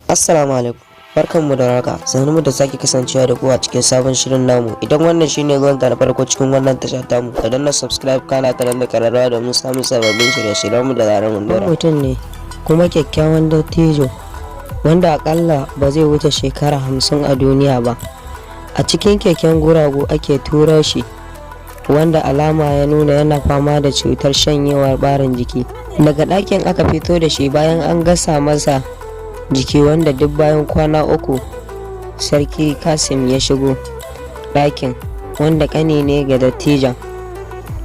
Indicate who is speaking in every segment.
Speaker 1: Assalamu alaikum. Barkanmu da warhaka. Sannunmu da sake kasancewa da ku a cikin sabon shirin namu. Idan wannan shine zuwan ka na farko cikin wannan tasha tamu, ka danna subscribe, kana ka danna kararrawa domin samun sababbin shirye-shiryenmu da zarar mun dora.
Speaker 2: Mutum ne kuma kyakkyawan dattijo wanda akalla ba zai wuce shekara 50 a duniya ba. A cikin keken guragu ake tura shi, wanda alama ya nuna yana fama da cutar shanyewar ɓarin jiki. Daga ɗakin aka fito da shi bayan an gasa masa jiki, wanda duk bayan kwana 3 Sarki Kasim ya shigo ɗakin, wanda ƙani ne ga dattijon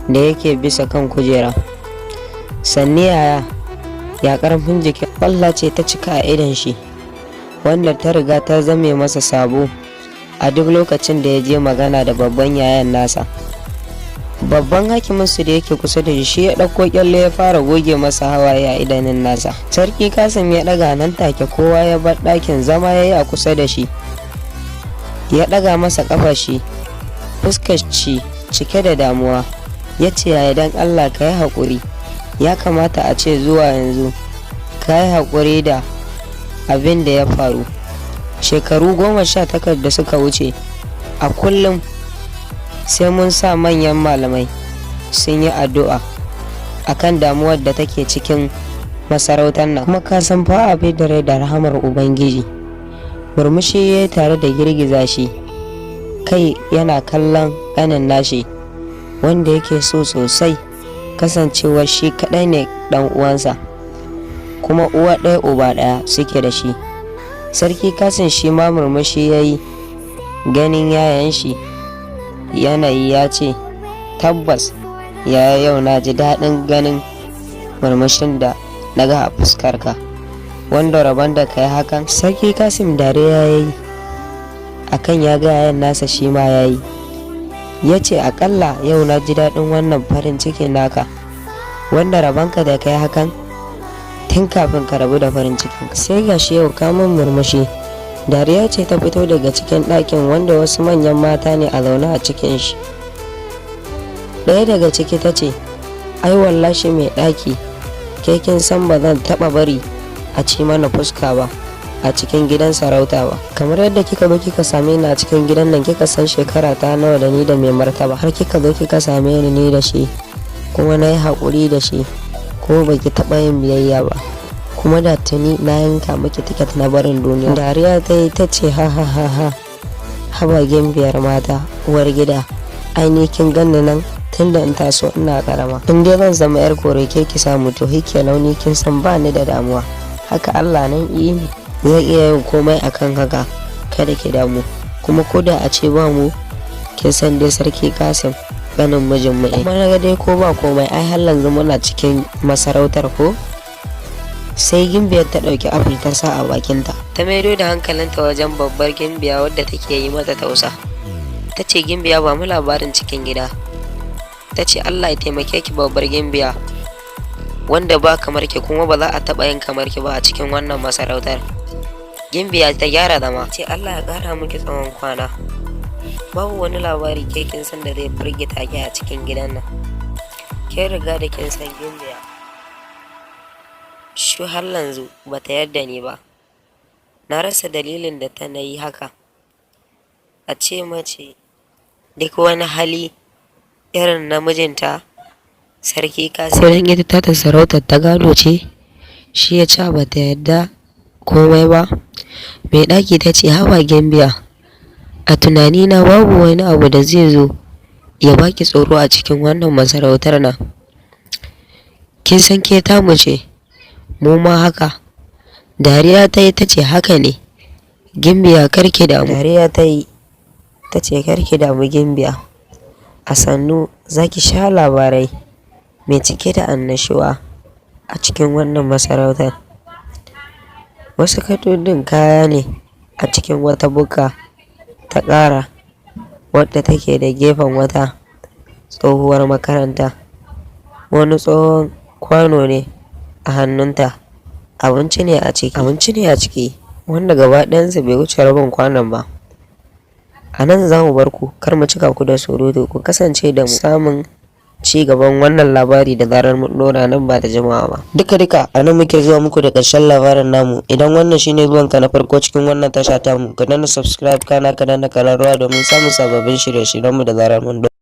Speaker 2: da yake bisa kan kujera. "Sannu yaya, ya ƙarfin jiki?" Kwalla ce ta cika a idon shi, wanda ta riga ta zame masa sabo a duk lokacin da ya je magana da babban yayan nasa. Babban hakimin su da yake kusa da shi ya ɗauko kyalle ya fara goge masa hawaye a idanun nasa. Sarki Kasim ya ɗaga, nan take kowa ya bar ɗakin. Zama ya yi a kusa da shi, ya ɗaga masa ƙafar shi, fuskar shi cike da damuwa, ya ce, "Yaya, dan Allah ka yi haƙuri. Ya kamata a ce zuwa yanzu ka yi haƙuri da abin da ya faru shekaru 18 da suka wuce. A kullum sai mun sa manyan malamai sun yi addu'a akan damuwar da take cikin masarautar nan, kuma ka san fa a da rai da rahamar Ubangiji." Murmushi ya yi tare da girgiza shi kai, yana kallon ƙanin nashi wanda yake so sosai, kasancewar shi kaɗai ne ɗan uwansa, kuma uwa ɗaya uba ɗaya suke da shi. Sarki Kasim shi ma murmushi ya yi ganin yayan shi yanayi, ya ce, "Tabbas yaya, yau na ji daɗin ganin murmushin da na ga a fuskarka, wanda rabon da ka yi hakan." Sarki Kasim dariya ya yi akan ya ga yayan nasa shi ma ya yi. Ya ce, "Akalla yau na ji daɗin wannan farin cikin naka, wanda rabonka da ka yi hakan tun kafin ka rabu da farin cikin, sai ga shi yau ka min murmushi." Dariya ce ta fito daga cikin ɗakin, wanda wasu manyan mata ne a zaune a cikin shi. Ɗaya daga ciki ta ce, "Ai wallahi mai ɗaki, ke kin san ba zan taɓa bari a ci mana fuska ba a cikin gidan sarauta ba. Kamar yadda kika zo kika same ni a cikin gidan nan, kika san shekara ta nawa da ni da mai martaba, har kika zo kika same ni, ni da shi, kuma na yi haƙuri da shi, kuma baki taɓa yin biyayya ba, kuma da tuni na yanka miki tiket na barin duniya." Dariya ta yi ta ce, "Ha ha ha ha, haba gimbiyar mata, uwar gida. Ai ni kin ganni nan, tunda in taso ina karama, in dai zan zama yar kore ke ki samu, to hike launi, kin san ba ni da damuwa. Haka Allah nan yi ni, zan iya yin komai akan haka, kada ki damu. Kuma ko da a ce ba mu, kin san dai Sarki Kasim ganin mijin mu, kuma na ga dai ko ba komai, ai har yanzu muna cikin masarautar ko." Sai gimbiyar ta ɗauki apple ta sa a bakinta, ta maido da hankalinta wajen babbar gimbiya wadda take yi mata tausa. Ta ce, "Gimbiya, ba mu labarin cikin gida." Ta ce, "Allah ya taimake ki, babbar gimbiya, wanda ba kamar ki, kuma ba za a taɓa yin kamar ki ba a cikin wannan masarautar." Gimbiya ta gyara zama, ce, "Allah ya ƙara miki tsawon kwana. Babu wani labari, ke kin san da zai firgita ki a cikin gidan nan. Kin riga da kin san gimbiya shu har yanzu bata yarda ni ba. Na rasa dalilin da ta na yi haka. A ce mace duk wani hali irin na mijinta Sarki Kasim, ko dan ita ta sarautar ta gado ce, shi ya ca bata yarda komai ba." Mai ɗaki ta ce, "Haba gimbiya, a tunanina babu wani abu da zai zo ya baki tsoro a cikin wannan masarautar nan. Kin san ke tamu ce, mu ma haka." Dariya ta yi ta ce, "Haka ne gimbiya, karki damu." Dariya ta yi ta ce, "Karki damu gimbiya, a sannu za ki sha labarai mai cike da annashuwa a cikin wannan masarautar." Wasu kadodin kaya ne a cikin wata bukka ta ƙara wadda take da gefen wata tsohuwar makaranta. Wani tsohon kwano ne a hannunta, abinci ne a ciki, abinci ne a ciki wanda gaba ɗayansa bai wuce rabin kwanon ba. A nan za mu bar ku, kar mu cika ku da surutu. Ku kasance da mu samun
Speaker 1: Ci gaban wannan labari da zarar mun ɗora nan ba da jimawa ba. Duka duka a nan muke zuwa muku da ƙarshen labarin namu. Idan wannan shine zuwanka na farko cikin wannan tasha tamu, ka danna subscribe, kana ka danna ƙararrawa domin samun sababbin shirye-shiryenmu da zarar mun ɗora.